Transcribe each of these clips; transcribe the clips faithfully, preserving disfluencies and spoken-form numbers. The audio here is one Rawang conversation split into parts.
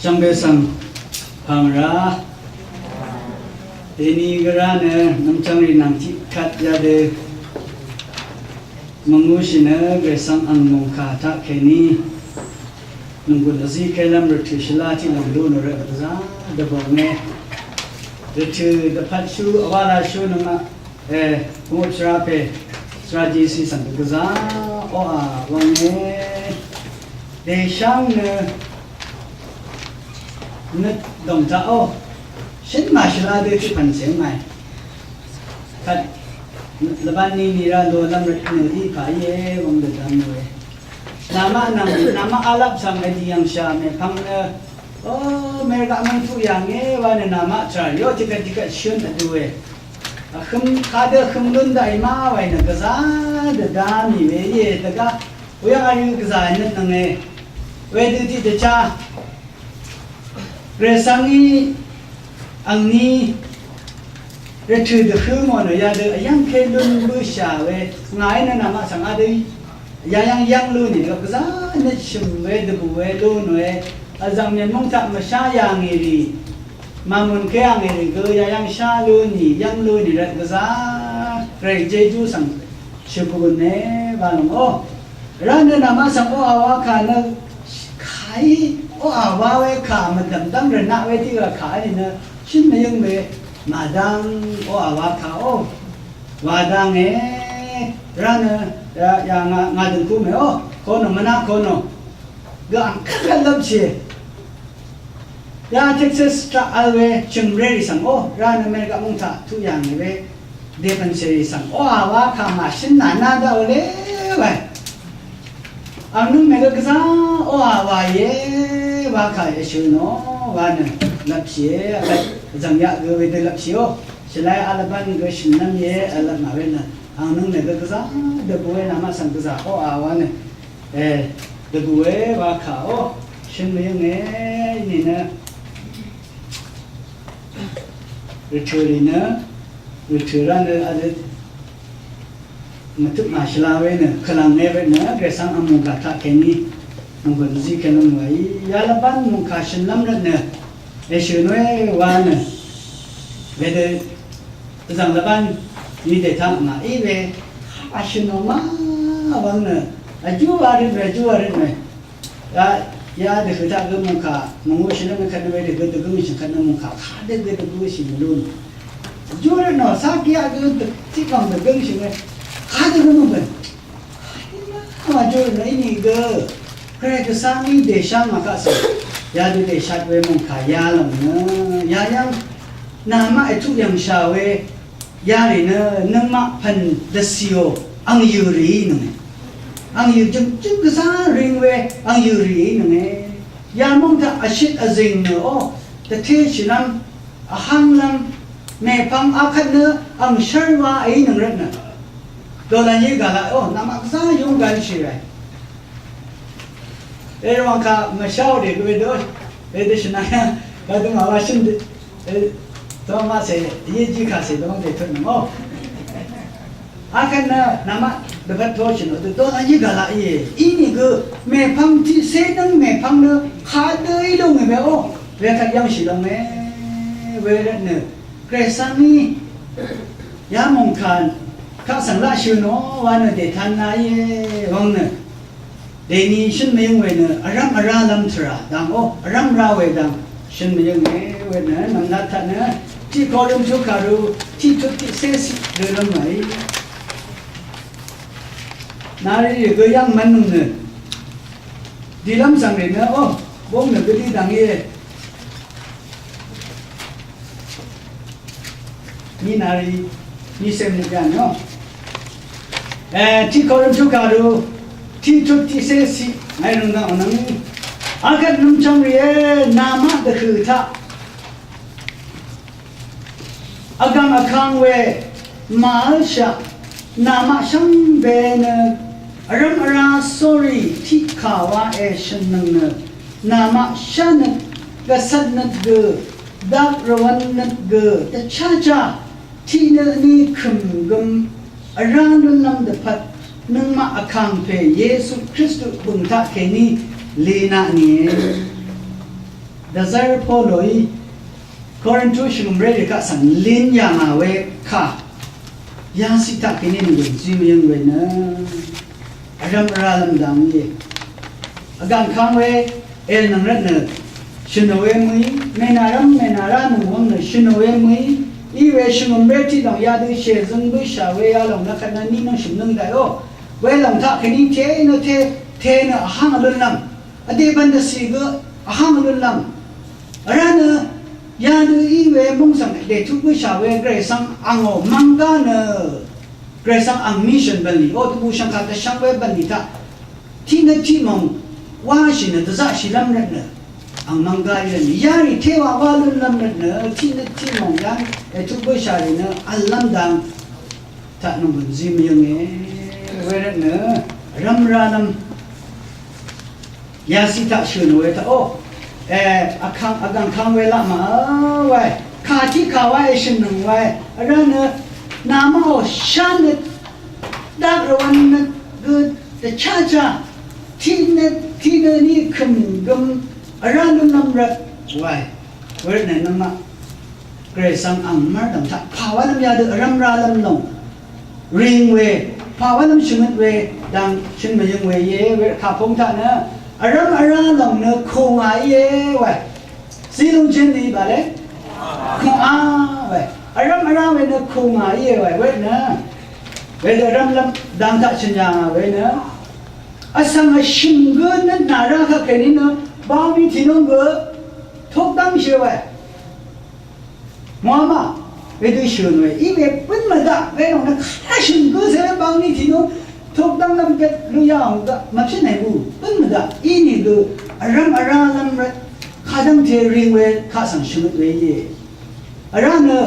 Shvngbe svng pv̀ng rá. Dèni gvrá nø nvmchvng rì nvng tiqkvt yadø mvngúshì nø Gvray svng ang mòngkà taq kèní nònggùn vzí kèlv́m rvtø̀ shvlá tiq lòng lú nò rvt gvzá dvbònge. Rvtø̀ dvpvt shú vwá rá shú nøngmaq E, pungwøp svra pè, svra G C svng gvzá oqà wvnge. Dèsháng nø nøt dòng taq ó. Shø̀n màshvla dø tiq pv̀n cè ngàì. Kvt lvbán ní nì rá ndo lv́m rvt nø í pà íe wvng dø dvm nø e. Namaq nvng, namaq alap svng èdì yv̀ngshà mèpvng nø. O, mèrgaq mvng tuq yà nge wa nø namaq tvrà yó tiqkvt tiqkvt shø̀n vdu e. Vhøm, kadø vhøm lún daqì má wàì nø gvzá dvdá mì we íe dvgá. Oyv́ng arø gvzà nøt nønge. Wedø tiqdvchá. Gvray svng í angní rvtø̀ dvhǿ mò nø yadø vyv́ngké lún bǿshà we. Ngàí nø namaq svng adø yayv́ng yv́ng lú nì dø gvzá nøt shø̀m we dvbù we lú nòe. Vzv̀ng Myen múng taq mvshá yà ngì rì. Màmùn kèá ngì rì gø yayv́ng shá lú nì, yv́ng lú nì rvt gvzá. Gvray Jejú svng shø̀gùn e wa lòng ó. Rá nø namaq svng oqà wa kà nø kàí oqà wa we kà mvdv̀m dv́ng rvnaq we tiq gø kà nì nø shø̀n mvyǿng we màdv́ng oqà wa kà ó. Wa dv́nge rá nø ya, ya ngà, ngà dø̀ngkú mè ó. Kono mvnaq kono. Gø ang kvt lv́mshì. Ya Texas taq vl we chø̀ngré rì svng ó rá nø mèrgaq múng taq tuq yà ngì we dèpv̀n cèrì svng oqà wa kà màshǿn nà ná daqò lé wae. Ang nǿng mègø gvzá oqà wa íe wa kà èshø̀ nò wa nø lvpshìe vkvt vzv̀ng yaq gø wedø lvpshìó. Shvlai vlvbán gø shø̀n nv́m íe vlvp mà we nø ang nǿng mègø gvzá dvbù we namaq svng gvzà oqà wa nø E, dvgùe wa kà ó, shø̀n mvyǿnge, í nìnø. Rvtø̀ rì nø, rvtø̀ rá nø, adø, mvtøp màshvla we nø, kvlv̀ng nge we nø, Gvray svng vmungkà taq kèní, mungkà nvzí kèní mungkà í, yalvbán mungkà shø̀nlv́m rvt nø, èshø̀n we wa nø, wedø, Vzv̀ng lvbán ni dètaq màí we, vshø̀n nò má wvng nø, vjú wa røt we, vjú wa røt we. Ya, ya dvhø̀ taq gø mòngkà, mòngwø shvlv́m nø kvt nø we dvgø dvgǿng shì kvt nø mòngkà, kadø gø dvgǿ shì mvlú nò. Vjú røt nò, sá gíaq gø dv-, tiq vv̀ng dvgǿng shì we, kadø gø mvbø̀n. Màjò nø ínìgø Gvray Gvsvng í dèshá màkaq svng yadø dèshat we mòngkà yalòng nø yayv́ng namaq ètuq yv̀ngshà we yarì nø nøngmaq pv̀n dvcìò ang yø̀ rìí nønge. Ang yø̀ jø̀ngjǿng gvzá ring we ang yø̀ rìí nønge. Yamóng taq vshøt vzìng nø ó dvté shìlv́m vhánglv́m mèpvng akvt nø ang shv́r wa èínøng rvtnø. Dòlànyí gàlaq ó, namaq gvzá yúng gvnshì ràì. Èrvng kà mvsháò dè gø wedø, wedø shvnaya, gvdøng àwa shø̀n dø, e, tø maqcè, yéjì kàcè dø dè tøtnøng ó. Akvt nø namaq dvpvt toshì nø dø dø nà yí gvlaq íe. Inìgø mèpvng tiqcé nvng mèpvng nø kadø í lúngì we ó. Wekvt yv́ngshì lúngì. Wervtnø Gvray svng í yamòngkà kaq svng laqshø̀ nò wa nø dètan na íe wvng nø. Dèni shø̀n mvyǿng we nø vrv́m vrá lv́m tvrà dang ó, vrv́m vrá we dang shø̀n mvyǿng we we nø nv̀mlat taq nø tiq Korintu kàru tiq tut tiqcé ciq rø lv́m màí. Nari rì gø yv́ng mv́n nøng nø dìlv́m svng rì nø ó, búng nø gø dí dang íe. Ni nari, ni sem ni jan yo. Eh, tiq Korintu kàru, tiq tut tiqcé ciq, ngàí røng dang onang. Akvt nvmchvng rìe, namaq dvhø̀ taq. Vgv̀ng vkang we, màvlshaq, namaq shvngbe nø, vrv́m vrá sórí tiqkà wa èshø̀nnøng nø, namaq shánøt, gvcvtnøt gø, dak rvwv̄nnøt gø, dvcháchá, tiqnøt ni kø̀m gøm, vrá lúnlv́m dvpvt, nøngmaq vkàngpè Yesu Kristu bø̀ng taq kèní, lìnaq nìe. Dvzv́r Poloí Korintu shvngø̀mré rì kaq svng lin yà ngà we kà yasi taq kèní nvgùn zí mvyǿng we nø vrv́m vrá lv́m dang íe. Vgàngkang we èlnøng rvtnø shø̀nò we mø̀í, mènàrv́m mènàrá nøng wv́ng nø shø̀nò we mø̀í, í we shvngø̀mré tiq lòng yadø shèzøng bǿshà we yalòng nvkvt nvní nvng shø̀m nvng daqò. Welòng taq kèní te nø te, te nø vháng vlønlv́m. Vdè bv̀n dvcì gø vháng vlønlv́m. Vrá nø yadø í we mungsvng dètuq bǿshà we Gvray svng angò mvnggá nø Gvray svng ang mission bv̀nlì, o dvbù shvngkà dvshvng we bv̀nlì taq tiq nøt tiq mòng wáshì nø dvzaqshìlv́m rvtnø ang mvnggá í rvtnø yarì téwa wá lúnlv́m rvtnø tiq nøt tiq mòng yv́ng ètuq bǿshà rì nø v̀llv́m dang taq nònggùn zí mvyǿnge. Wervtnø vrv́m rálv́m yasi taq shø̀n we taq o. E, vkang, vgàngkang we laq màá wae. Kà tiq kà wae shø̀nnøng wae. Vrá nø namaqò shá nø dak rvwvn nø gø dvchá chá. Tiq nø, tiq nø ní kø̀m gøm vrá nø nvm rvt wae. Wervtnø nvmaq Gvray svng ang mv́rdv̀ng taq pàwálv́m yadø vrv́m rálv́m lòng ring we, pàwálv́m shvngøt we dang shøn mvyøng we íe. We kàpung taq nø vrv́m vrá lòng nø kù ngà íe we. Zilung jin ni bale kù a we. Vrv́m vrá we nø kù ngà íe we. We nø wedø vrv́mlv́m dang taq shøn yà ngà we nø vsvng vshø̀m gø nøt nà rá kaq kèní nø bami tìnung gø tok dv́ngshì we. Mvwama wedø shø̀n we í we bǿn mvdaq we lòng nø kashø̀n gø se bang ni tìnung tok dv́ng lv́m pet lu yà ong gaq mvpshøt nai bu bǿn mvdaq í nìgø vrv́m vrá lv́m rvt kadv́ngte ring we kaq svng shvngøt we íe. Vrá nø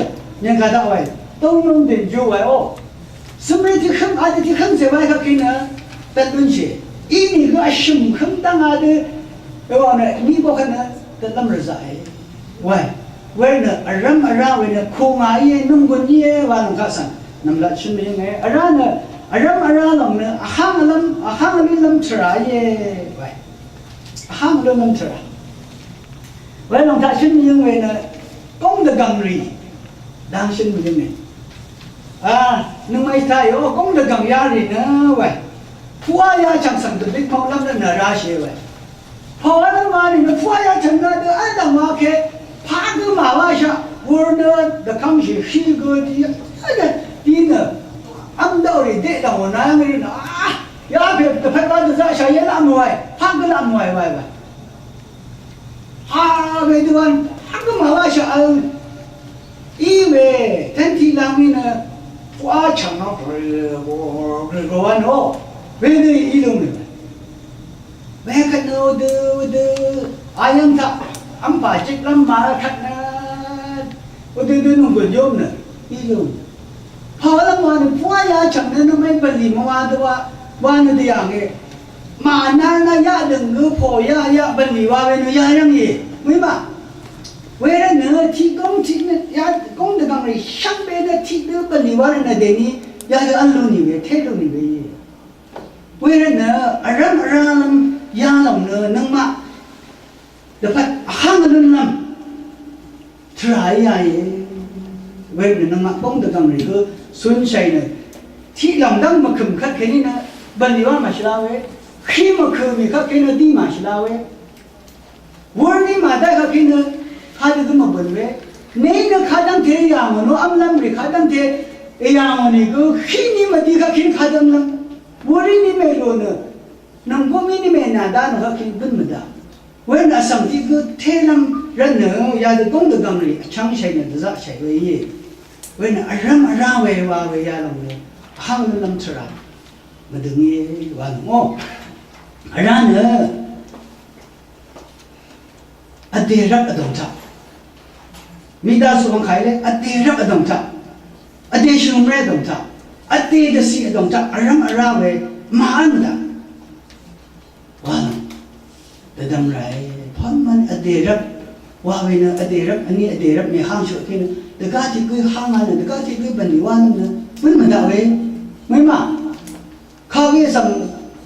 nyv̀ng kà daq wae dong nung dèn jù wae o. Sømri tiq hǿng, adø tiq hǿng se wae kaq kí nø dvt lúnshì. Í nìgø vshø̀m hǿng dv́ng adø we wa nø ní bok kvt nø dvt lv́m rvzaqe. Wae, we nø vrv́m vrá we nø kù ngà íe, nunggun íe wa lòng kaq svng nv̀mlat shøn mvyǿnge. Vrá nø vrv́m vrá lòng nø vháng vlv́m, vháng vlv́m tvrà íe. Wae, vháng vlv́m tvrà. Wae lòng taq shøn mvyǿng we nø góng dvgv̀ng rì dang shøn mvyǿnge. A, nøngmaqí taq yò góng dvgv̀ng yarì nø wae puqá yachv̀ng svng dvbík pv́nglv́m nø nvrá shì wae. Pàwálv́m wa nìnø pvwá yachv̀ng nø dø v́l dv̀ng wa ke pà gø màwáshaq wur nø dvkv́ngshì shí gø dí v́l dø dí nø v́m dv́rì deq dv̀ngò nayv́ng rì nø a yapè dvpvt wa dvzaqshà yé laq mòe pà gø laq mòe wae wae. A wedø wa pà gø màwáshaq vl í we tv́n tiq lang í nø pvwá chv̀ng nø pvrì gø wa nø wedø í lung nø. Wekvt nø odø, odø ayv́ng taq v́mpà jiplv́m màvl kvt nø odø dø nònggùn yóm nø í lung. Pàwálv́m wa nø pvwá yachv̀ng nø nvmay bv̀nlì mvwa dø wa, wa nø dø yà ngì. Mànvr nø yaqdø̀ng gø pò yaq yaq bv̀nlì wa we nø yayv́ng íe. Mø̀í mà. Wervt nø tiq góng tiq nø ya góng dvgv̀ng rì shvngbe nø tiq dø bv̀nlì wa rvt nø dèní yadø v́l lú nì we, té lú nì we íe. Wervt nø vrv́m vrálv́m yalòng nø nøngmaq dvpvt vháng vlǿnlv́m tvrà í yàìe. Wervt nø nøngmaq bóng dvgv̀ng rì gø cúnshàì nø tiq lòng dv́ng mvkø̀m kvt kèní nø bv̀nlì wá màshvla we. Hí mvkø̀m mì kvt kèní nø dí màshvla we. Wur ní màdá kaq kí nø kadø gø mvbø̀n we. Nèí nø kadv́ngte yà ngò nò v́mlv́m rì kadv́ngte yà ngò nìgø hí ní mvdí kaq kí kadv́mlv́m. Wur ní mèlò nø nònggúm í ní mènàdá nò kaq kí gǿn mvdá. Wenø vsvng tiq gø télv́m rvtnø yadø góng dvgv̀ng rì vchv́ngshàì nø dvzaqshàì we íe. Wenø vrv́m vrá we wa we yalòng nø vháng lúnlv́m tvrà mvdøng íe wa nòngò. Vrá nø vdè rvp vdòng taq. Mìdá zùwvng kàí lé vdè rvp vdòng taq. Vdè shvngø̀mré vdòng taq. Vdè dvcì vdòng taq. Vrv́m vrá we màv́n daq. Wa lòng. Dvdvm ràe. Pv́n mvn vdè rvp. Wa we nø vdè rvp. Vní vdè rvp mèháng shøq kí nø. Dvgá tiq gǿ háng a nø. Dvgá tiq gǿ bv̀nlì wá nø. Bǿn mvdaq we. Mø̀í mà. Kagø svng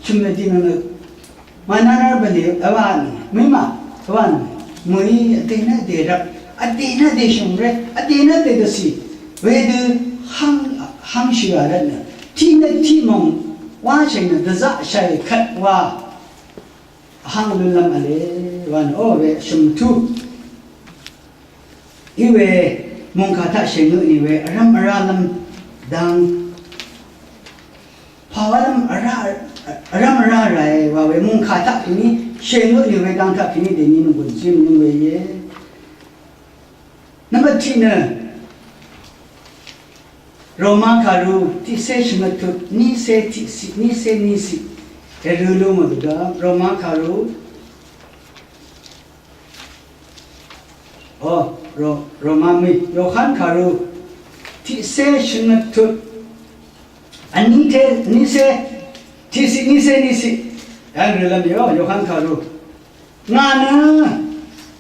chø̀m nø dì nø nø mànánár bv̀nlì vwà nø mø̀í mà vwà nø Mø̀í vdè nø vdè rvp, vdè nø vdè shø̀ngré, vdè nø vdè dvcì. Wedø háng, háng shø̀à rvtnø. Tiq nø tiq mòng wáshì nø dvzaqshàì kvt wa. Vháng vlø̄nlv́m v̄le wa nø ó we shø̀mtú. Iwe mòngkà taq shèngø nì we vrv́m vrálv́m dang. Pàwálv́m vrá, vrv́m vrá ràe wa we mòngkà taq kèní shèngø nì we dang taq kèní dèní nònggùn zí mvnøng we íe. Nvmbat tiq nø Roma kàru tiqcé shvngøt tut nícé tiqciq nícé níciq. Èrø lú mvdø dø Roma kàru O, Ro-, Roma mø̀í, Yohan kàru, tiqcé shvngøt tut, vníté, nícé, tiqciq, nícé, níciq. Yv́ng rø̀lv́m yó, Yohan kàru. Ngà nø,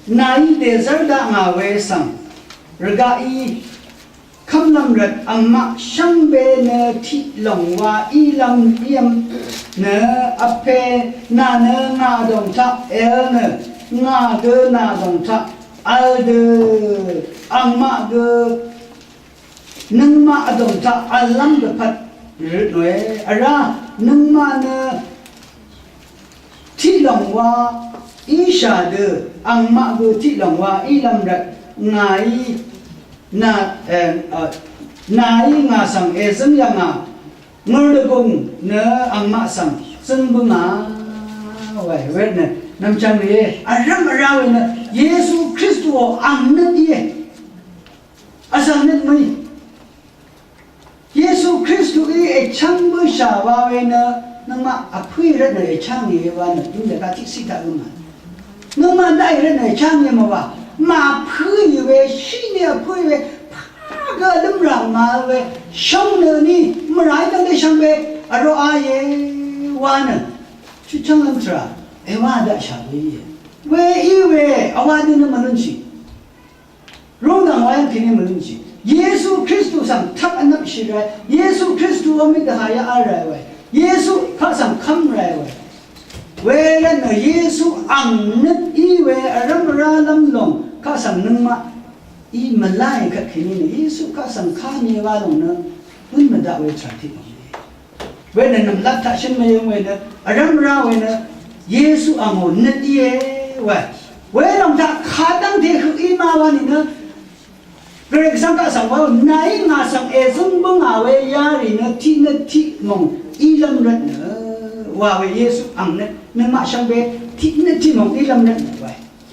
nàí dèzv́r daq ngà we svng, rvgaqí, Kv́mlv́m rvt angmaq shvngbe nø tiq lòng wa í lv́m í v́m nø vpè nà nø ngà dòng taq èvl nø ngà gø nà dòng taq vl dø angmaq gø nøngmaq vdòng taq vllv́m dvpvt røtnòe vrá nøngmaq nø Tiqlòng wa íshà dø angmaq gø tiqlòng wa ílv́m rvt ngàí nà, e, a, nàí ngà svng èzǿng yv̀ngà ngø̀rdvgùng nø angmaq svng zǿng bǿngà wae. Wet nø nv̀mchvng rìé vrv́m vrá we nø Yesu Kristuò ang nøt íe. Vzv̀ng nøt mø̀í. Yesu Kristuí èchv́ng bǿshà wa we nø, nøngmaq vpǿì rvtnø èchv́ngì wa nø, dv́ngdvka tiqciq taq gø mà. Nøngmaq daqì rvtnø èchv́ngì mà wa. Màpǿì we, shíni vpǿì we, pà gø vlǿmrà màø we, shvng nø ni, mvràí dv́ngdvshvngbe, vroqaìe wa nø, chutchv́nglv́m tvrà, èwá daqshà we íe. We í we, vwá dø nø mvlúnshì. Rungdv̀ng wa yv́ng kèní mvlúnshì. Yesu Kristu svng tvp vnvpshì ràe. Yesu Kristu wa mìt dvhà yá v́l ràe wae. Yesu kaq svng kv́m ràe wae. Wervtnø Yesu ang nøt í we vrv́m vrálv́m lòng kaq svng nøngmaq í mvláì kvt kèní nø Yesu kaq svng ká mì wa lòng nø bǿn mvdaq we tvrà tiq lòng. Wenø nv̀mlat taq shøn mvyøng wenø, vrv́m vrá wenø, Yesu angò nøt íe wa. Welòng taq kadv́ngte høq í ma wa nìnø, Gvray Gvsvng kaq svng wa, nàí ngà svng èzǿng bǿngà we yarì nø tiq nøt tiq mòng ílv́m rvtnø, wa we Yesu ang nøt, nøngmaq shvngbe tiq nøt tiq mòng ílv́m rvtnø wa.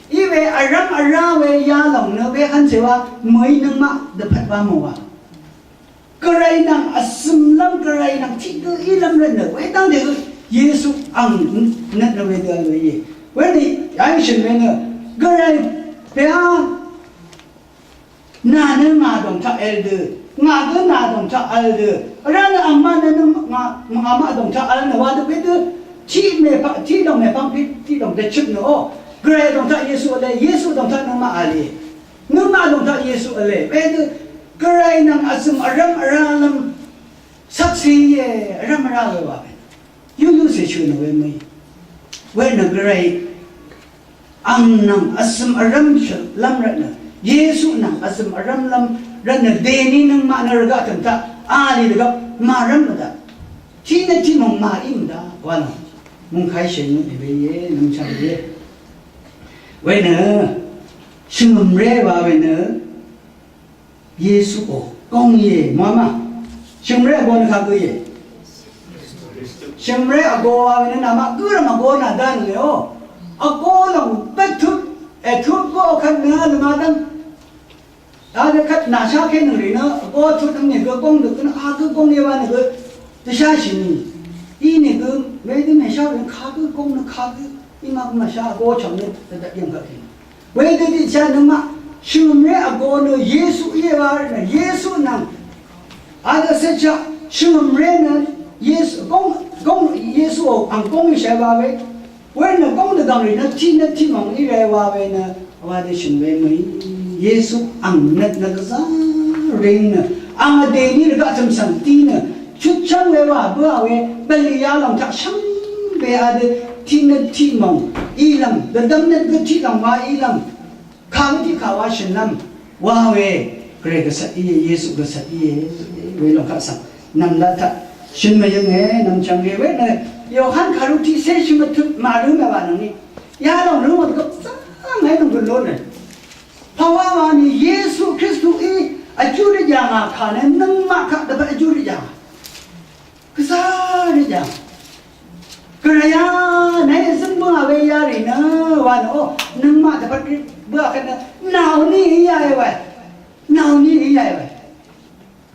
Í we vrv́m vrá we yalòng nø we hv̄nce wa, mø̀í nøngmaq dvpvt wa mò wa. Gvray nvng vzø̀mlv́m, Gvray nvng tiq gø ílv́m rvtnø wedv́ngte gø Yesu ang nøt nø wedø vl we íe. Wedø yayshø̀n we nø Gvray pè á nà nø ngà dòng taq vl dø, ngà gø nà dòng taq vl dø, vrá nø angmaq nø nø ngà, ngàmaq dòng taq vl nø wa dø wedø tiq mèpvng, tiq lòng mèpvng pè, tiq lòng dvchøp nø o. Gvray dòng taq Yesu vle, Yesu dòng taq nøngmaq vle. Nøngmaq lòng taq Yesu vle. Wedø Gvray nvng vzø̀m vrv́m vrálv́m shvkse íe, vrv́m vrá we wa we. Yuluse shø̀n we mø̀í. Wenø Gvray ang nvng vzø̀m vrv́m shø̀lv́m rvtnø, Yesu nvng vzø̀m vrv́mlv́m rvtnø, dèní nøngmaq nø rvgaq tø̀m taq, a lì dvgvp màrv́m mvdaq. Tiq nø tiq mòng màí mvdaq wa nvng. Mungkàí shèngø nì we íe, nvngchvng íe. Wenø shvngø̀mré wa we nø Yesuò góng íe, mvma. Shvngø̀mré vgo nø kagø íe. Shvngø̀mré vgo wa we nø namaq gǿrv̀m vgo nà dá nø leò. Vgo lòng bvt tut, ètut gó kvt nø nøngmaq dv́ng. Dá nø kvt nàshá kénøng rì nø vgo tut nøng nìgø góng nø gø nø a gǿ góng íe wa nø gø dvsháshì nì. Í nìgø wedø mèshá we nø kagǿ góng nø kagǿ. Í maq màshá vgo chv̀ng nø dvdvt yv̀ng kvt kì. Wedø tiqchaq nøngmaq shvngø̀mré vgo nø Yesu íe wa rvtnø Yesu nvng. Adø cechaq shvngø̀mré nø Yesu góng, góng Yesuò ang góng íshai wa we. Wervtnø góng dvgv̀ng rì nø tiq nøt tiq mòng í rvt wa we nø wa dø shø̀n we mø̀í. Yesu ang nøt nø gvzá ring nø ang vdèní rvgaq tø̀m svng dí nø chutchv́ng we wa bǿà we bv̀nlì yalòng taq shvngbe adø tiq nøt tiq mòng ílv́m dvdvm nøt gø tiq lòng wa ílv́m Kàngí tiqkà wa shø̀nlv́m wa we, Gvray gvcvt íe, Yesu gvcvt íe, we lòng kaq svng nv̀mlat taq shø̀n mvyønge, nv̀mchv̀nge we nø, Yohan kàru tiqcé shvngøt tut màrǿ mèwà nvngni. Yalòng rǿ mvt gvp zv́ngé nvng gø lónø. Pàwá wa nì Yesu Kristuí vjú dvjàngà kà nø nøngmaq kaq dvpvt vjú dvjàngà. Gvzá rì jàng. Gvrayá, nàí zǿng bǿà we yarì nø, wa nø, o, nøngmaq dvpvt rì bǿà kvt nø, nàò ní í yà we. Nàò ní í yà we.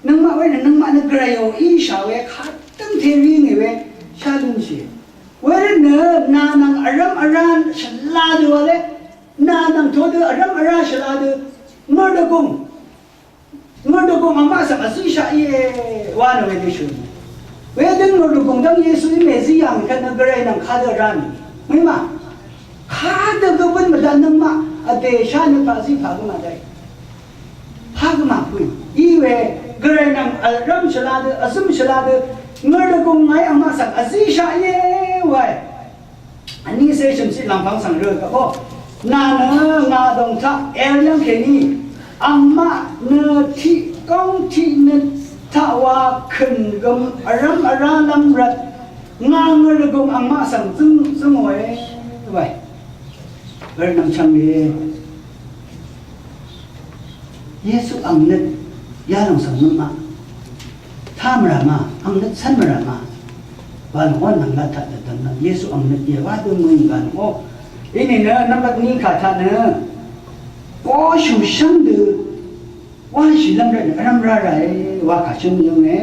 Nøngmaq we nø, nøngmaq nø gvrayò íshà we, kadøngte rí ngì we, shá lúnshì. Wervt nø, nà nvng vrv́m vrá shvla dø wa le, nà nvng todø vrv́m vrá shvla dø, ngørdvgùng. Ngørdvgùng angmaq svng vzíshaq íe wa nø wedø shø̀n. Wedø ngørdvgùng dv́ng Yesuí mèzí yà mì kvt nø gvray nvng kadø rá mì. Mø̀í ma. Kadø gø bǿn mvdaq nøngmaq vdè shá nø paqzí pà gø màdai. Pà gø màbø̀n. Iwe gvray nvng vrv́m shvla dø, vzǿm shvla dø, ngørdvgùng ngàí angmaq svng vzíshaq íe wae. Vní cé shø̀mciq lv̀mpvng svng rø kaq bó. Nà nø ngà dòng taq èl yv́ng kèní. Angmaq nø tiq góng tiq nøt taq wa kø̀n gøm vrv́m vrálv́m rvt. Ngà ngø̀r gøm angmaq svng zǿng zǿngòe. Wae. Gvray nvmchvng rìe. Yesu ang nøt yalòng svng nøt ma. Taq mvrà ma, ang nøt cv́n mvrà ma. Wa lòng ó nvng lat taq dvdvm nvng Yesu ang nøt íe wa dø mø̀í wa lòng ó. Inìnø nvmbat ni kà taq nø. Koshù shv́ng dø. Wáshìlv́m rvt nø vrv́m rá ràe wa kà shǿng yǿnge.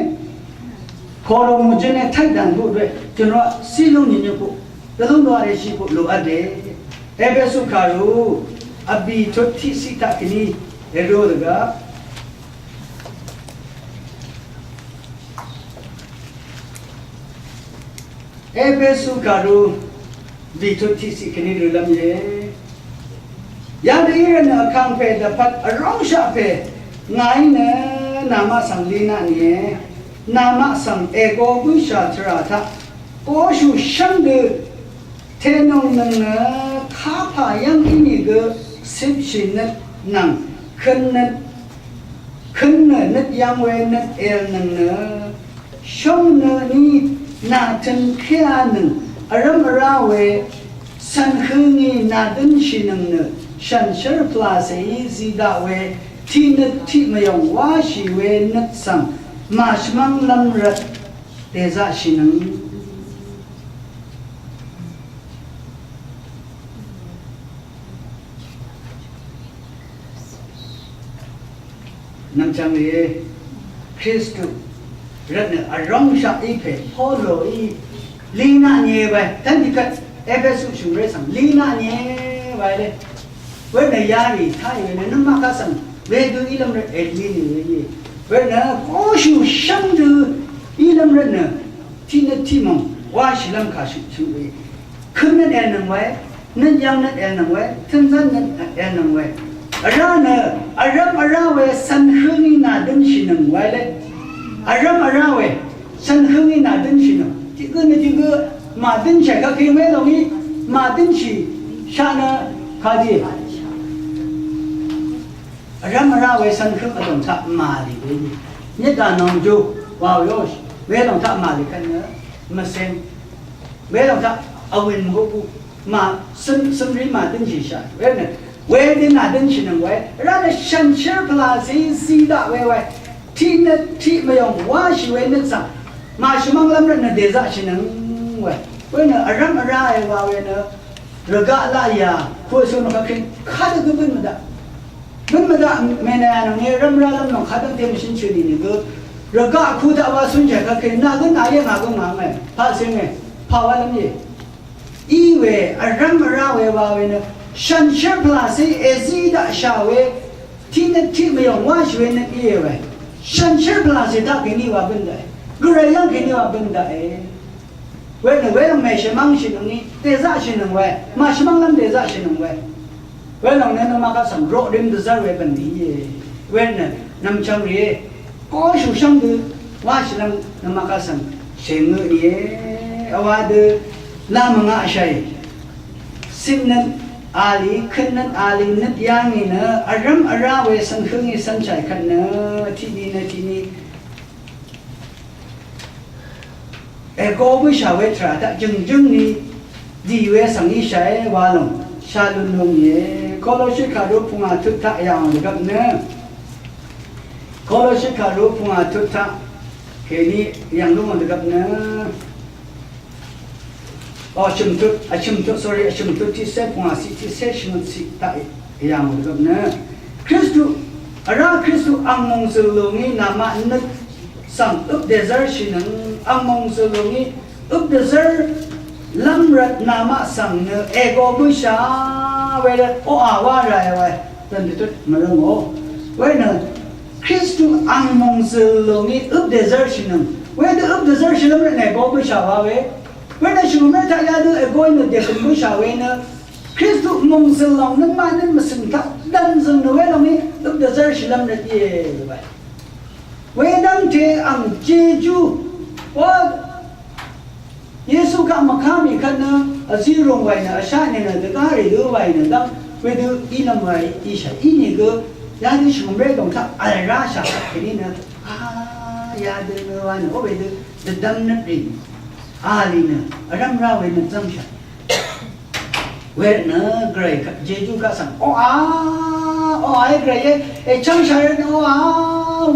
Kòrò mùjø̄n e taq dv̀ng buq rvt jø̀n wa sí lúng nìnyø buq. Dvlúng lwa rvt shì buq lùvt rvt. Epesu kàrú vbì tut tiqciq taq kèní èrø̄ dvgvp. Epesu kàrú vbì tut tiqciq kèní rølv́m íe. Yadø í rvt nø vkàngpè dvpvt vrúngshaq pè ngàí nø namaq svng linaq nìe. Namaq svng ègo bǿshà tvrà taq koshù shv́ng dø Tènòngnøng nø kapà yv́ng ínìgø cipshì nøt nvng køn nøt, køn nø nøt yvng we nøt èlnøng nø shóng nø ní nà tøn kéanøng vrv́m vrá we cv̀n høngì nà dǿnshìnøng nø shànshér pvlàcèí zi daq we tiq nøt tiq mvyòng wáshì we nøt svng màshvmv́nglv́m rvt dèzaqshìnøng. Nvmchvng rì Kristu rvtnø vrúngshaq í pè Polo í linaq nìe we. Tv́n dikvt Epesu shø̀m ré svng linaq nìe we le. Wervtnø yarì taq í we nø nøngmaq kaq svng wedø ílv́m rvt èlí nìe we. Wervtnø koshù shv́ng dø ílv́m rvtnø tiq nøt tiq mòng wáshìlv́m kà shø̀m shø̀m we. Køn nøt èlnøng we, nøt yvng nøt èlnøng we, tønzv́n nøt èlnøng we. Vrá nø, vrv́m vrá we, cv̀n høngí nà dǿnshìnøng we le. Vrv́m vrá we, cv̀n høngí nà dǿnshìnøng. Tiq gø nø tiq gø màdǿnshì kaq kèng we lòngí, màdǿnshì shaq nø kàdì. Vrv́m vrá we cv̀n høng vdòng taq màlì we. Nyet dà nòng jù, wa we ó, we lòng taq màlì kvt nø, mvceng. We lòng taq vwìn mvhuq bù. Mà, cøm, cømrì mà dønshì shà. We nø, we dø nà dønshì nøng we. Vrá nø shànshér pvlàcì zí daq we we. Tiq nøt, tiq mvyòng wáshì we nøt svng. Màshvmv́nglv́m rvt nø dèzaqshì nøng we. We nø vrv́m vrá e wa we nø. Rvgaq laqyà, kuqsø nò kaqkøn, kadø gø bøn mvdaq. Bøn mvdaq mènvya nònge, rvmra lvm nò kadø tø mvshøn chøni nìgø. Rvgaq ku taq wa sunshà kaqkøn, nà gø nà ye ngà gø ngà ngà. Paqsønge, pàwalvm ye. Iwe, vrvm vra we wa we nø, shànshér pvlàcè èzí daqshà we, tiq nøt tiq mvyòng wáshì we nøt íe we. Shànshér pvlàcè taq kèní wa bøn daqe. Gvray yv́ng kèní wa bøn daqe. Wenø welòng mèshvmv́ngshì nøngí, dèzaqshì nøng we, màshvmv́nglv́m dèzaqshì nøng we. Welòng nø nøngmaq kaq svng roqrim dvzv́r we bv̀n íe. Wenø nv̀mchvng rìé, koshù shv́ng dø, wáshìlv́m nøngmaq kaq svng shèngø nìe. Vwa dø, la mvngaqshàì. Sipnøt, Alì kønnøt, alì nøt yàngì nø, vrv́m vrá we svng høngì svnshàì kvt nø, tiqni nø tiqni. Ègo bǿshà we tvrà taq jø̀ngjǿng ni, dì we svng íshàe wa lòng, shà lùn lùngìe, Koloshi kàru pungà tut taq yàng dvgvp nø. Koloshi kàru pungà tut taq, kèní yàng lúng dvgvp nø. O, vshø̀m tut, vshø̀m tut, sorry, vshø̀m tut tiqsé pungà siq tiqsé shvngøt siq taq yàng dvgvp nø. Kristu, vrá Kristu ang mòngzø̀l lùngí namaq nøt svng øp dèzv́rshìnøng, ang mòngzø̀l lùngí øp dèzv́r lv́m rvt namaq svng nø ègo bǿshà we rvt oqà wá ràe we. Dv̀n dvtut mvrø̀ngò. Wenø Kristu ang mòngzø̀l lùngí øp dèzv́rshìnøng. Wedø øp dèzv́rshì lv́m rvt nø ègo bǿshà wa we. Wenø shvngø̀mré taq yadø ègoí nø dèkø̀m bǿshà we nø Kristu mòngzø̀l lòng nøngmaq nøt mvsø̀ng taq dv̀nzø̀ng nø we lùngí øp dvzv́rshì lv́m rvt íe we. Wedv́ngte ang Jejú wa Yesu kaq mvká mì kvt nø vzí rùng wàì nø vshá nìnø dvgá rì dø wàì nø dv́ng wedø í lv́m wàì íshà ínìgø yadø shvngø̀mré dòng taq vl ráshà kèní nø a yadø nø wa nø ó wedø dvdv́m nøt rì a lì nø vrv́m rá we nø zv́ngshà. Wervt nø Gvray kaq, Jejú kaq svng oqà, oqà e Gvray e, èchv́ngshà rvt nø oqà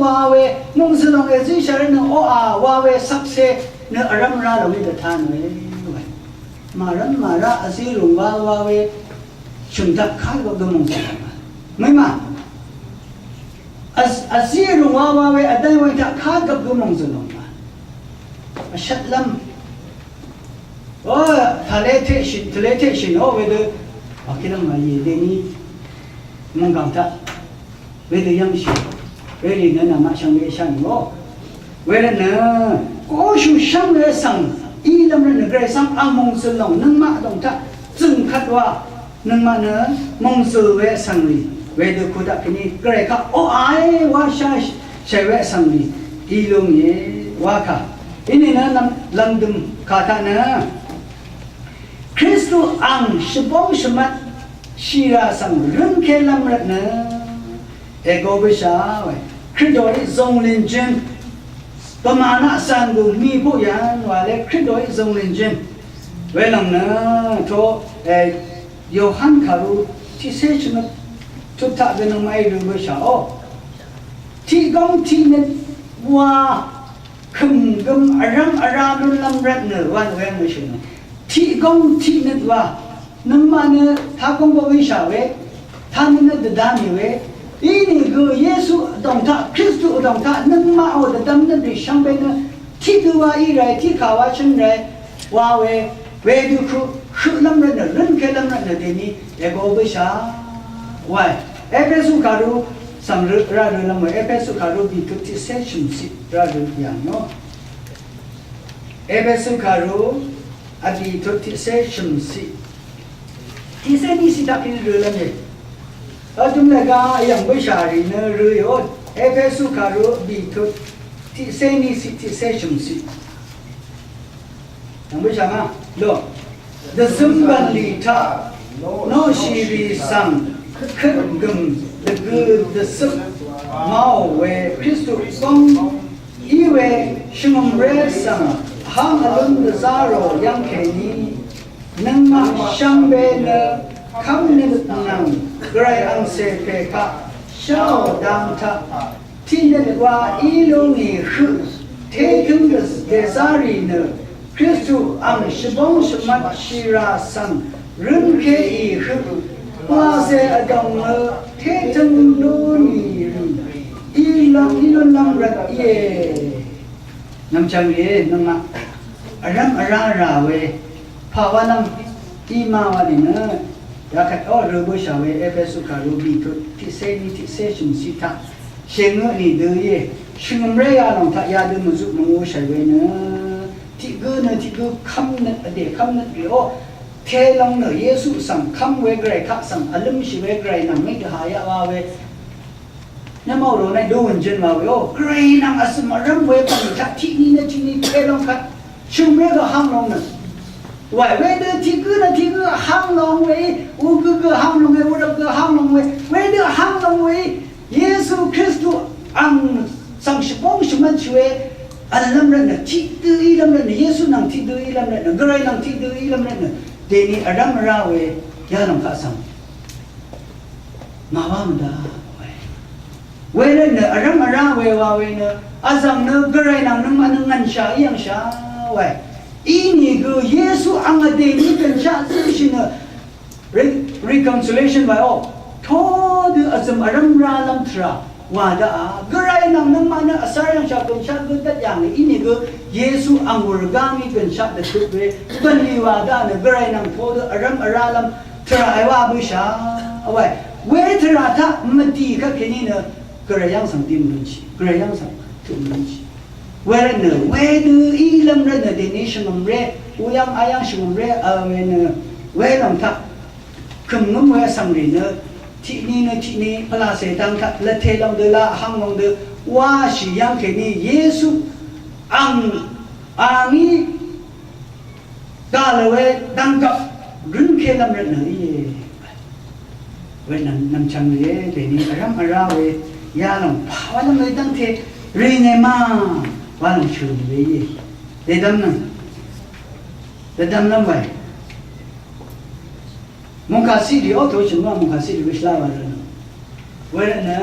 wa we, mòngzø̀l lòng èzíshà rvt nø oqà wa we, shvkse nø vrv́m rá lòng í dvtá nø e we. Màrv́m màrá vzí rùng wa wa we, shø̀ng taq kagvp gø mòngzø̀l lòng wa. Mø̀í mà. Vz-, vzí rùng wa wa we, vdv́ng we taq kagvp gø mòngzø̀l lòng wa. Vshvtlv́m. O, tvlé teqshì, tvlé teqshì nò wedø. Wàkílv́m wàyè deni. Mungkàng taq. Wedø yv́ngshì. Werì nø namaq shvngbe shvngbe o. Werì nø. Koshù shvngbe svng. Ilv́m rì nø Gvray svng ang mòngzø̀l lòng nøngmaq dòng taq. Zø̀ng kvt wa. Nøngmaq nø mòngzø̀l we vsvng rì wedø kudaq kèní Gvray kaq oqà e wa shashàì we vsvng rì í lúngìe wa kà. Inìnø lv̀ngdø̀m kà taq nø Kristu ang shvbóng shvmat shìrà svng rǿngke lv́m rvt nø ègo bǿshà we Kridoí zònglìn jøn bvmà naq zàngù mì buqyàn wa le Kridoí zònglìn jøn welòng nø to e Yohan kàru tiqcé shvngøt tut taq gø nøngmaqí rø bǿshà o. Tiq góng tiq nøt wa kø̀m gøm vrv́m vrá lúnlv́m rvtnø wa nø we mø̀shø̀nø. Tiq góng tiq nøt wa nøngmaq nø taq góng gø wíshà we taq nøt nø dvdv́m mì we. Inìgø Yesu vdòng taq Kristu vdòng taq nøngmaqò dvdv́m nøt rì shvngbe nø tiq gø wa í ràe tiq kà wa shø̀n ràe wa we. Wedø høq, høqlv́m rvtnø, rønkelv́m rvtnø dèni ègo bǿshà wae. Epesu kàru svng rø, rarø lv́m we, Epesu kàru bìtut tiqcé shø̀mciq rarø yàngò. Epesu kàru vbìtut tiqcé shø̀mciq. Tiqcé niciq taq pil rø lv́m we. Vdøm lvga yv̀ng bǿshà rì nø rø yò. Epesu kàru bìtut tiqcé niciq tiqcé shø̀mciq. Yv̀ng bǿshà ngà lò. Dvzøm bv̀nlì taq noqshì rì svng køt gø̀m dvgø dvcøp màò we Kristu góng í we shvngø̀mré svng vháng vlún dvzá rò yv́ng kèní nøngmaq shvngbe nø kv́mnøt nvng Gvray angcè pè kaq sháò dang taq tiqnøt wa í lúngì høq tétǿng dèzá rì nø Kristu ang shvbóng shvmat shìrà svng rǿnkéì høq pàcè vdòng nø tétǿng lúngì rì í lv́m í lúnlv́m rvt íe. Nvmchvng íe nøngmaq vrv́m vrá rà we pàwálv́m í má wa nìnø yakvt ó rø bǿshà we Epesu kàru bìtut tiqcé ní tiqcé shø̀mciq taq shèngø nìdø íe. Shvngø̀mré yalòng taq yadø mvzuq mvngūshàì we nø tiq gǿ nø tiq gǿ kv́mnøt vdè kv́mnøt rì ó. Telong nø Yesu svng kv́m we Gvray kaq svng vlǿmshì we Gvray nvng mí dvhà yaq wa we. Nvmv̀ng rò naì dø wùn jøn wa we o. Gvray nvng vzø̀m vrv́m we pv̀n taq tiqni nø tiqni telong kvt shø̀mré gø háng long nø. Wē, wedø tiq gǿ nø tiq gǿ vhang lòng we, u gø gø vhang lòng we, u rvp gø vhang lòng we, wedø vhang lòng we, Yesu Kristu ang svng shvbóng shvmvt shì we, vlvm rvtnø, tiq dø í lvm rvtnø, Yesu nvng tiq dø í lvm rvtnø, Gvray nvng tiq dø í lvm rvtnø, dèni vrv́m vrá we, yalòng kaq svng màwá mvdá we. Wervtnø vrv́m vrá we wa we nø, vzv̀ng nø Gvray nvng nøngmaq nø ngv̀nshà í yv̀ngshà we. Inìgø Yesu ang vdè ní gø̀nshaq zøshì nø re-, reconciliation wa o. Todø vzø̀m vrv́m vrálv́m tvrà wa daqà. Gvray nvng nøngmaq nø vsvr yv̀ngshà gø̀nshaq gø dvt yà ngì inìgø Yesu ang wur gá ngí gø̀nshaq dvtøp we. Bv̀nlì wa daqà nø Gvray nvng todø vrv́m vrálv́m tvrà wa bøshà we. We tvrà taq mvdì kvt kèní nø Gvray yv́ng svng dì mvlúnshì. Gvray yv́ng svng tø mvlúnshì. Wervtnø, wedø í lv́m rvtnø dèní shvngø̀mré, uyv́ng ayv́ng shvngø̀mré, a, we nø, welòng taq, kø̀mngǿm we vsvng rì nø, tiqni nø tiqni, pvlacè dang taq, lvte lòng dø la, vhvng lòng dø, washì yv́ng kèní, Yesu, ang, angí, gà lø we dv̀ngkvp rønke lv́m rvtnø íe. We nvm, nvmchvng íe, dèní vrv́m vrá we yalòng pà wálv́m we dv́ngte rønge ma wálòng shø̀n we íe. Dèdvm nvng. Dèdvm lv́m we. Mungkà siq dì ó tø shø̀n wa mungkà siq dì we shvlá wa rvtnø. We rvtnø.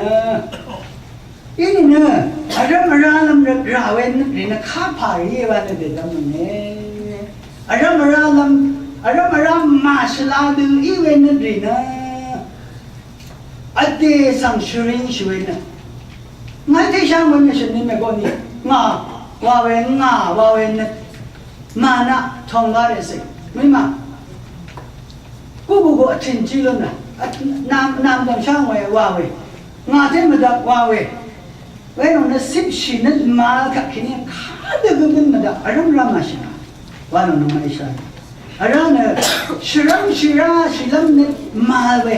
Inìnø, vrv́m vrálv́m rvt rà we nøt rì nø kapà rì we nø dèdv́m mvnge. Vrv́m vrálv́m, vrv́m vrá màshvla dø í we nøt rì nø. Vdè svng shvring shì we nø. Ngàí tesháng we nø shvni mègoni. Ngà, wa we, ngà, wa we nøt. Mànaq tong wa rè sè. Mìma. Kubugu vtìn chi lun nø. Vt-, nam, nam dv̀ngsháng we, wa we. Ngà tè mvdvp wa we. Welòng nø cipshì nøt màvl kaq kèní kadø gø gøn mvdaq vrv́m rá màshì ngà. Walòng nø màíshà. Vrá nø shvrv́m shvrá shìlv́m nøt màvl we.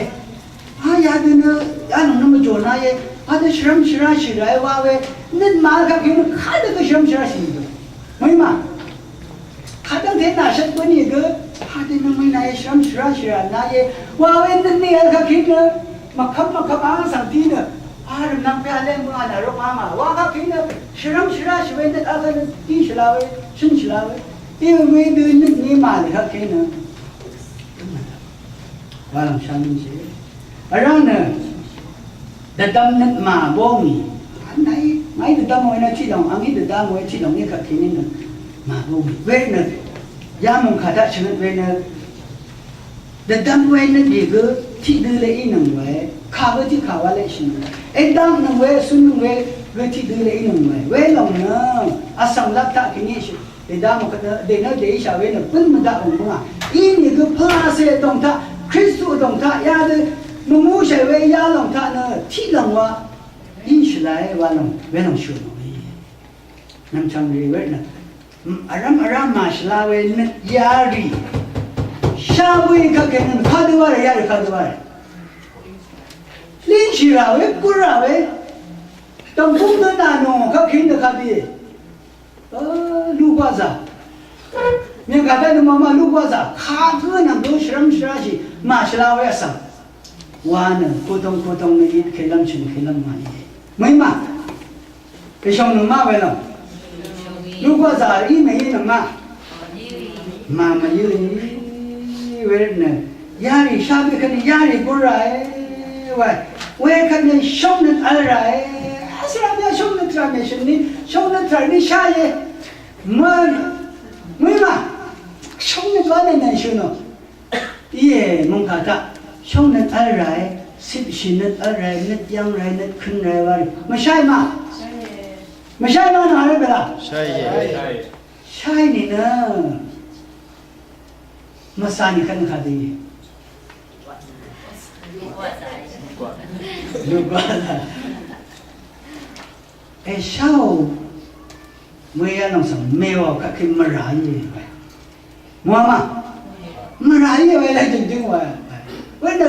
A yadø nø, yalòng nø mvjò na ye. Adø shvrv́m shvrá shì ràe wa we. Nøt màvl kaq kèní kadø gø shvrv́m shvrá shì nø. Mø̀í mà. Kadv́ngte nàshvt bǿnì gø, hadø nø mø̀í nàí shvrv́m shvrá shvrà nàí, wa we nø nì vl kaq kí nø, mvkvp mvkvp àng svng dí nø, a rvmnvng pè vl leng bø a nà rok a mà, wa kaq kí nø, shvrv́m shvrá shì we nø, a kaq nø, dí shvla we, shø̀n shvla we, í we we dø nø nì mà lì kaq kí nø. Wa lv̀ng shvngbe shì. Vrá nø dvdvm nøt màbó mì. Nàí, nàí dvdvm we nø tiq lòng, angí dvdvm we tiq lòng í kvt kèní nø màbó mì. Wervt nø yamùng kà daq shvngøt we nø dvdvm we nø dì gø tiqdø leq ínøng we. Kà gø tiqkà wa leq shø̀n we. Edvng nøng we, vsøn nøng we gø tiqdø leq ínøng we. Welòng nø vsvng lap taq kèní shø̀n. Dèdá mvkvt nø, dènø dèíshà we nø bǿn mvdaq òng bǿngà. Inìgø pvlacè vdòng taq, Kristu vdòng taq, yadø mvngúshàì we yalòng taq nø, tiqlòng wa, í shvlaé wa lòng, welòng shø̀n we. Nv̀mchv̀ng rì we nø, vrv́m vrá màshvla we nø, yarì. Shá bǿì kvt kèní nø, kadø wa rì, yarì kadø wa rì. Línshì rà we, gúr rà we. Dv̀mkúng nø nà nò, kvt kèní nø kadø íe. Ò, lúgwaqzà. Mìngkà dv́ nøngmaq má lúgwaqzà. Kagǿ nvng dø shvrv́m shvráshì. Màshvla we vsvng. Wa nø kutong kutong nø it kelv́m shø̀n kelv́m màí. Mø̀í mà. Èshòng nøngmaq we lòng. Lúgwaqzà í mèí nøngmaq. Mà màí we nø. Yarì shá bì kvt nø yarì gúr ràe. Wa. Wekvt nø shóngnøt vl ràe. Vsvra bia shóngnøt rà mèshø̀n ni. Shóngnøt rà ni sháye. Mø, mø ma, shóngnøt wa nø nvnshø̀ nò. Íe, mungkà taq, shóngnøt vl ràe, cipshì nøt vl ràe, nøt yv́ng ràe, nøt køn ràe wa rì. Mvsháì ma? Mvsháì ma nà rì bèlà? Sháì. Sháì nìnø. Mvsá nì kvt nø kadø íe. Lugwala. Esau mø yalòng svng mèwàò kvtkø mvrà íe. Mvwà ma? Mvrà íe we laq jø̀ngjøng wa. Wenø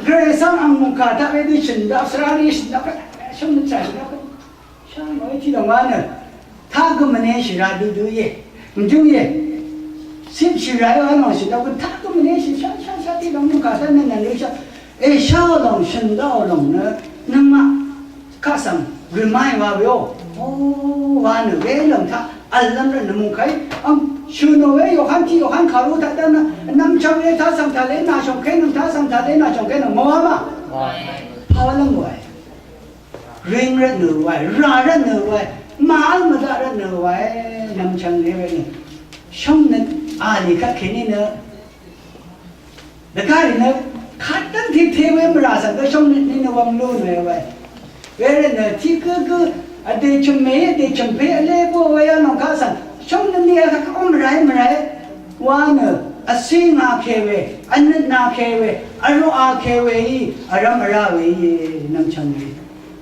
Gvray svng ang mungkà taq wedø shø̀n daq, svrarì shø̀n daq, shø̀n daq, shø̀n daq. Shvngø tiq lòng wa nø. Taq gø mvneshì ra dø dø íe. Mvjøng íe. Sipshì ràí wa lòng shì dvgø taq gø mvneshì shá shá shá tiq lòng mvkà taq nø nvng rø shá. Èshá lòng shø̀n dá lòng nø nøngmaq kaq svng remind wa we o. O wa nø we lòng taq v̀llv́m rvt nø mungkàí. Ang shø̀n ò we Yohan tiq Yohan kàru taq dv́n nø nvmchvng we taq svng taq lé nà shòngké nøng taq svng taq lé nà shòngké nøng mvwa ma. Pàwá lv́m wae. Ring rvt nø wae, rà rvt nø wae, màvl mvdaq rvt nø wae, nvmchvng lé we nø. Shóng nø a lì kvt kèní nø. Dvgá rì nø kadv́ng tètè we mvrà svng gø shóng nø ní nø wvng lú nø we. Wervt nø tiq gǿ gǿ vdè chø̀m mèí vdè chø̀m pé vlé bǿò we yalòng kaq svng shóng nø ní vkvt kaq ó mvràí mvràí wa nø vsí ngà kè we, vnøt nà kè we, vroqà kè we í, vrv́m vrá we í, nvmchvng we.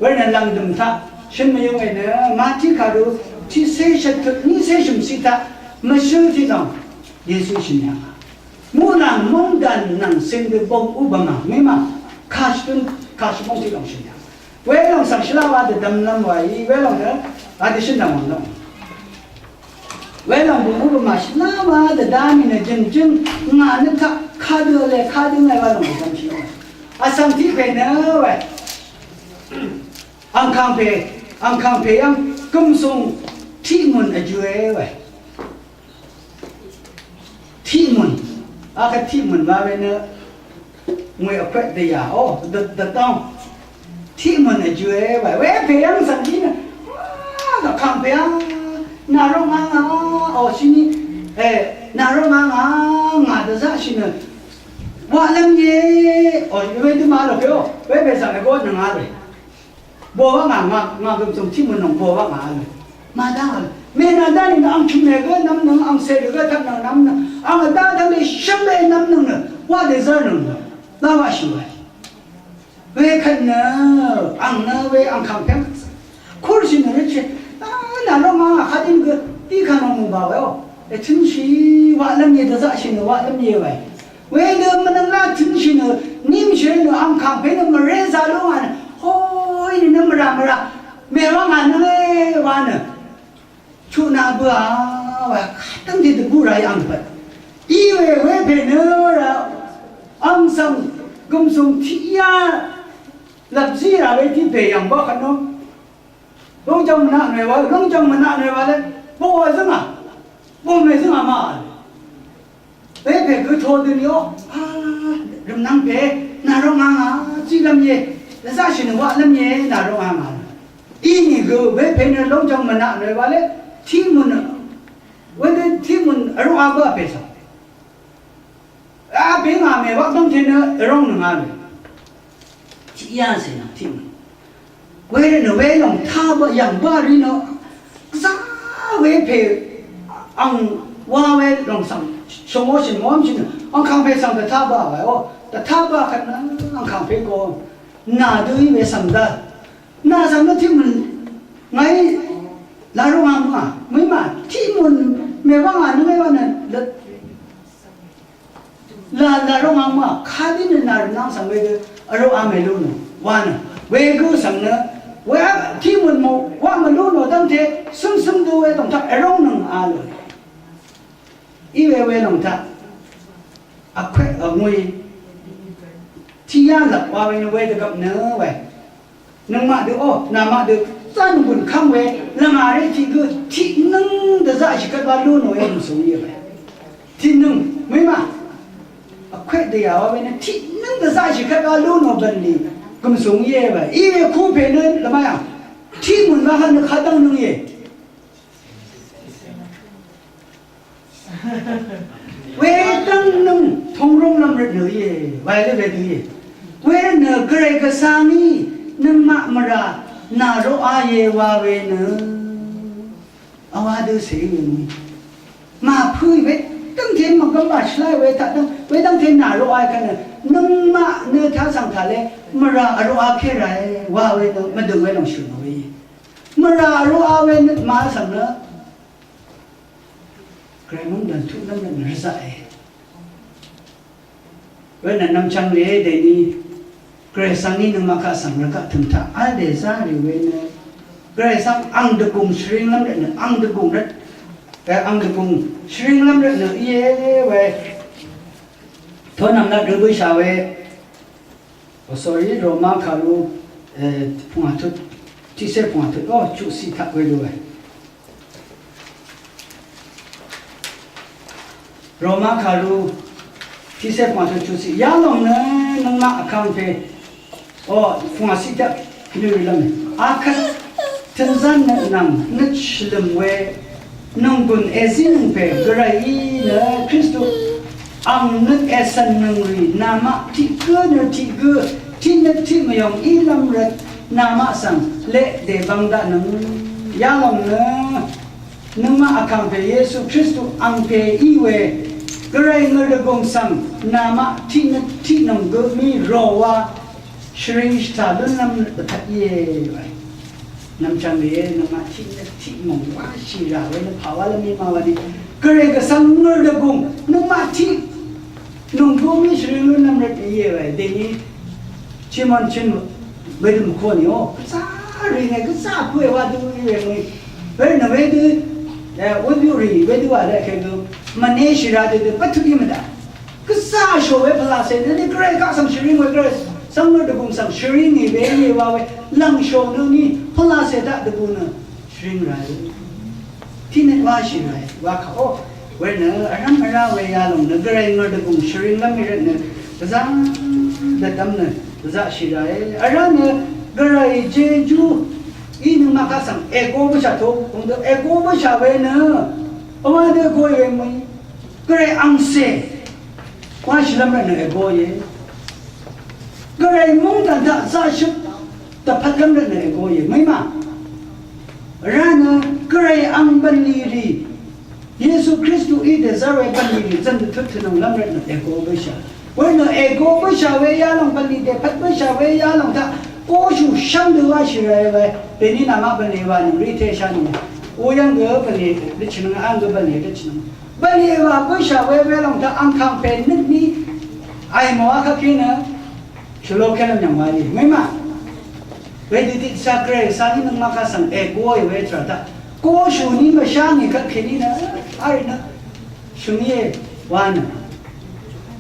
Wervt nø lv̀ngdø̀m taq shøn mvyǿng we nø Mati kàru tiqcé shvttut niqcé shø̀mciq taq mvshǿl tiq lòng Yesu shø̀n yà ngà. Muqlàng móngdàn nvng cìng dø bong u bvmà mèí mà kàshvtun kàshvbóng tiq lòng shø̀n yà ngà. Welòng svng shvlá wa dvdvm lv́m wa í welòng nø a dvshǿn dv̀ng wv̀ng lv́m. Welòng bø̀ng u bø̀ng màshvlá wa dvdvm í nø jø̀ngjǿng ngà nø taq kadø le kadø ngàí wa lòng dvdvm shvlá wa. Vsvng tiq pè nø we. Angkàng pè, angkàng pè yv́ng gø̀msùng tiq mùn vjø̄ e we. Tiq mùn. Akvt tiq mùn wa we nø ngwe vkwet dvyà. O, dv, dvdv́ng. Tiq mùn vjø̄ e wa. Wepè yv́ng svng í nø. A, vkàng pè yv́ng. Nà ró ngà ngà. O, shini. E, nà ró ngà ngà. Ngà dvzaqshì nø. Waqlv́m íe. O, wedø màvl pè o. Wepè svng ègo nø ngà lè. Bò wá ngà, ngà, ngà gø̀m zòngtí mvnòng bò wá ngà a lò. Màdá ngà lò. Mènà dá nìnø ang chø̀m mègø nvmnøng, ang cèrì gø tvtnøng nvmnøng. Ang vdá dv́ng lì shv́m we nvmnøng nø. Wá dèzv́rnøng nø. Lá wáshì wáì. Wekvt nø, ang nø we ang kàngpyv́ng. Kúrshì nø rvtshì. Á, nà ló ngà ngà kadín gø. Dí kà nò mùbà wèó. Ètǿnshì waqlv́m íe dvzaqshì nø waqlv́m íe wáì. Wedø mvnøng lá tønshì nø, nímshì nø, ang kàngpè nø mvré zalú ngà nø, hoy nø mvrà mvrà, mèwá ngà nø wa nø. Chuqna bøà wa, kadv́ngte dvgú ràí ang pvt. Iwe wepè nø rà, ang svng, gø̀msùng tiqyá, lvpzí rà we tiq pè yv̀ng bá kvt nò. Lóngjvng mvnaq nòe wa, lóngjvng mvnaq nòe wa le, bò wa zǿngà, bò mè zǿngà ma. Wepè gø to dø ni ó, a, rvmnvng pè, nà ró ngà ngà, zílv́m íe, dvzaqshì nø waqlv́m íe, nà ró ngà ngà. Inìgø wepè nø lóngjvng mvnaq nòe wa le, tiq mùn, wedø tiq mùn vrúq a bǿà pè svng. A, bèngà mèwaq dv́ngte nø vróng nøngà mè. Tiqyá cè nvng tiq mø̀n. Wervt nø welòng tá bǿà yv̀ng bǿà rì nø. Gvzá wepè ang wa welòng svng. Shvngó shø̀n mòv́mshì nø. Ang kàngpè svng dvtá bǿà waò. Dvtá bǿà kvt nø ang kàngpè gø. Nà dø í we svng dá. Nà svng nø tiq mø̀n. Ngàí. Làrú ngà mø̀à. Mø̀í mà. Tiq mø̀n. Mèwá ngà nø mèwá nø. Lv̀n lv̀n rv́ng ang mv́à, kadí nø nà rvnv́ng svng wedø, vrø a mèlú nò, wa nø, wegø svng nø, we a, tiq mø̀n mò, wa mèlú nò dv́ngte, cǿmcǿm dø we tòng taq, vróng nøng a lò. Í we we lòng taq, vkwè, vngui, tiq yá lvp wa we nø wedø gvp nø we. Nøngmaq dø, o, namaq dø, zá nvng gùn kv́m we, lvngà ré tiq gø, tiq nǿng dvzaqshì kvt wa lú nò we mvsùng íe we. Tiq nǿng, mø̀í ma. Vkwè dvyà wa we nø, tiq nǿng dvzaqshì kvt wa lú nò bv̀nlì, gø̀msùng íe we. Í we kú pè nø, lvmá yà. Tiq mùn wa haq nø kadv́ng nǿng íe. Wedv́ng nøng tōngrúnglv́m rvt nø íe, wailv́m rvt nø íe. Wervt nø gvray gvsvng í nøngmaq mvrà nà roqá íe wa we nø. Vwá dø cè í nø. Màpǿì wedv́ngte mvgvm bàshvlá we taq dv́ng, wedv́ngte nà roqá í kvt nø. Nøngmaq nø taq svng taq le, mvrà vroqá ké ràe, wa we nø, mvdø̀ng we lòng shø̀n we íe. Mvrà vroqá we nø, màvsvng nø. Gvray mv́ng dv̀n tuq nv́m nø rvzaqe. Wenø nvmchvng le dèni. Gvray svng ni nøngmaq kaq svng rvgaq tø̀m taq vl dèzá rì wenø. Gvray svng ang dvgùng shvring lv́m rvtnø ang dvgùng rvt. Ang dvgùng shvringlv́m rvtnø íe we. Tonv̀m nvt rø bǿshà we. Oh, sorry, Roma kàru, eh, pungà tut, tiqsé pungà tut, oh, chuqsiq taq we lu we. Roma kàru, tiqsé pungà tut chuqsiq. Yalòng nø nøngmaq vkangpe, oh, pungà siq taq kìlø rì lv́m. Akvt tønzán nø nvng nøt shvlø̀m we nònggùn èzínøng pè Gvray í nø Kristu ang nøt ècv̀nnøng rì namaq tiq gǿ nø tiq gǿ tiq nøt tiq mvyòng í lv́m rvt namaq svng leq dèbvng daqnøng yalòng nø nøngmaq vkàngpè Yesu Kristu angpè í we Gvray ngø̀rdvgùng svng namaq tiq nøt tiq nòng gø mí ròwa shvring shvtà lúnlv́m dvpvt íe. Nvmchvng rìé, nvmá tiq nø tiq mòng wáshì rà we nø pàwá lv́m í ma wa ni. Gvray gvsvng ngø̀r dvgùng, nvmá tiq nònggùn mí shvring lún nvm rvt íe we. Dèní Simon Chin wedø mvkó ni o. Gvzá rì ngè, gvzá pø̄ e wa dø í we ngì. Werì nø wedø, eh, wedø rì, wedø wa lv́m kèdø. Mvneshì rà dø dø, pvtut í mvdà. Gvzá shò we pvlacè nø ni Gvray kaq svng shvring we Gvray svng nø dvgùng svng shvring í we í wa we lv̀ngshò nø ni pvlacè daq dvgùng nø shvring ràe. Tiqnøt wáshì ràe wa kaq o. Werì nø vrv́m vrá we yalòng nø Gvray ngø̀r dvgùng shvring lv́m í rvt nø gvzá dvdvm nø gvzá shì ràe. Vrá nø Gvray jejú í nøngmaq kaq svng ègo bǿshà to. Kung dø ègo bǿshà we nø vwá dø go we mø̀í. Gvray angcè wáshìlv́m rvtnø ègoìe. Gvray mungdàn taq zaqshøp dvpvtlv́m rvtnø ègoìe. Mø̀í mà. Vrá nø Gvray ang bv̀nlì rì. Yesu Kristuí dèzv́r we bv̀nlì rì zv̀n dvtut tvnønglv́m rvtnø ègo bǿshà. Wervtnø ègo bǿshà we yalòng bv̀nlì dèpvt bǿshà we yalòng taq. Koshù shv́ng dø wáshì ràe we. Dèní namaq bv̀nlì wa nøng rì teshá nøng. Oyv́ng gø bv̀nlì rvtshìnøng, ang gø bv̀nlì rvtshìnøng. Bv̀nlì wa bǿshà we welòng taq angkàng pè nøt ni àìmò akvt kí nø shvló kèlv́m yv̀ng wa í. Mø̀í mà. Wedø tiqchaq Gvray svng í nøngmaq kaq svng ègoì we tvrà taq. Koshù ni mvshá ngì kvt kèní nø. Arì nø. Shø̀ng íe wa nø.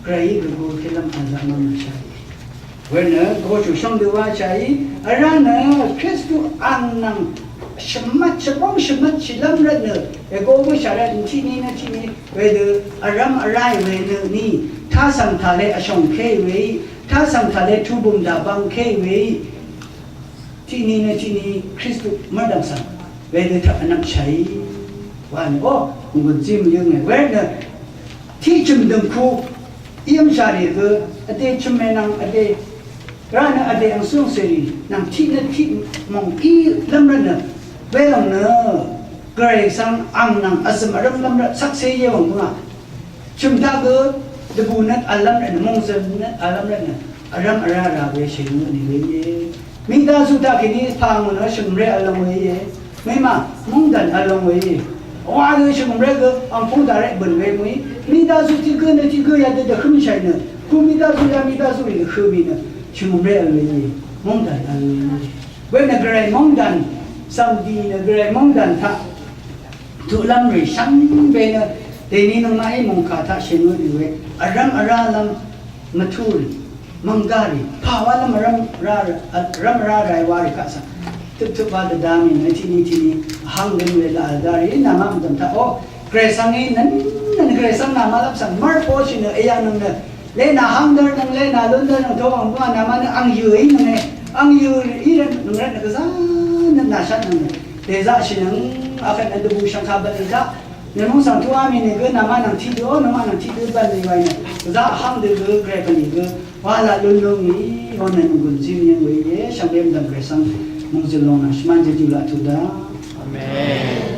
Gvray í gvgø kèlv́m azaq mvmvshá í. Wenø goshù shvngdø washàí, vrá nø Kristu ang nvng shvmvt shvbóng shvmvt shìlv́m rvtnø, ègo bǿshà rvt tiqni nø tiqni, wedø vrv́m vráì we nø ni, tasv̀ng tàle vshòngkéì weí, tasv̀ng tàle tubø̀ng dàbvngkéì weí, tiqni nø tiqni Kristu mv́rdv̀ng svng, wedø taq vnvpshàí, wa nø, o, ngùn zí mvyǿnge, wervtnø, tiqchø̀m dø̀ngku, Ívmshà rì gø vdè chø̀m mè nvng vdè rá nø vdè angcǿng cèrì nvng tiq nø tiq mòng í lv́m rvt nø welòng nø Gvray svng ang nvng vzø̀m vrv́m lv́m rvt shvkse íe wv̀ng bǿngà. Chø̀m taq gø dvbù nøt vl lv́m rvt nø mòngzø̀m nøt vl lv́m rvt nø vrv́m vrá rà we shèní nø nì we íe. Miqdaqzuq taqkèní pà ngò nø shvngø̀mré vl lòng we íe. Mèmà, mungdàn vl lòng we íe. Wa gø shvngø̀mré gø angpung daqré bø̀n we mø̀í. Miqdaqzuq tiq gǿ nø tiq gǿ yadø dvhǿmshàì nø. Ku miqdaqzuq ya miqdaqzuq rì dvhø̀ mì nø. Shvngø̀mré vl we íe. Mungdàn vl we íe. Wenø gvray mungdàn, svmdi nø gvray mungdàn taq. Tuqlv́m rì shvngbe nø. Dèní nøngmaqí mòngkà taq shèngø nì we. Vrv́m vrálv́m. Mvtú rì, mvnggá rì, pà wá lv́m vrv́m rá, vrv́m vrá ràí wá rì kaq svng. Tøptøp wá dvdá mì nø tiqni tiqni, vháng døn we laq dvdá rì, namaq mvdv̀m taq, o, Gvray svng í, nvn, nvn Gvray svng namaq lv́m svng, mv́r poshì nø, èyv̀ng nøng nø, lenà vháng dvr nøng, lenà lún dvr nøng, towv̀ng bǿà namaq nø, ang yø̀ í nøng e, ang yø̀ í rvt nøng rvt nø, gvzá nø, nàshvt nøng nø, dèzaqshì nøng, akvt nø, dvbù shvngkà bvt nø taq, Nv̀múng svng tuqá mì nìgø nàmaq nvng tiqdø ó, nàmaq nvng tiqdø bv̀n nì wàì nø. Gvzá vháng dø gø, Gvray bv̀n nìgø. Wa laq lún lúngì, wa nø nònggùn zí mì yv̀ng wèí íe, shvngbe mvdv̀m Gvray svng. Mòngzø̀l lòng nvng shvmán jejú laq tuq dá. Amen.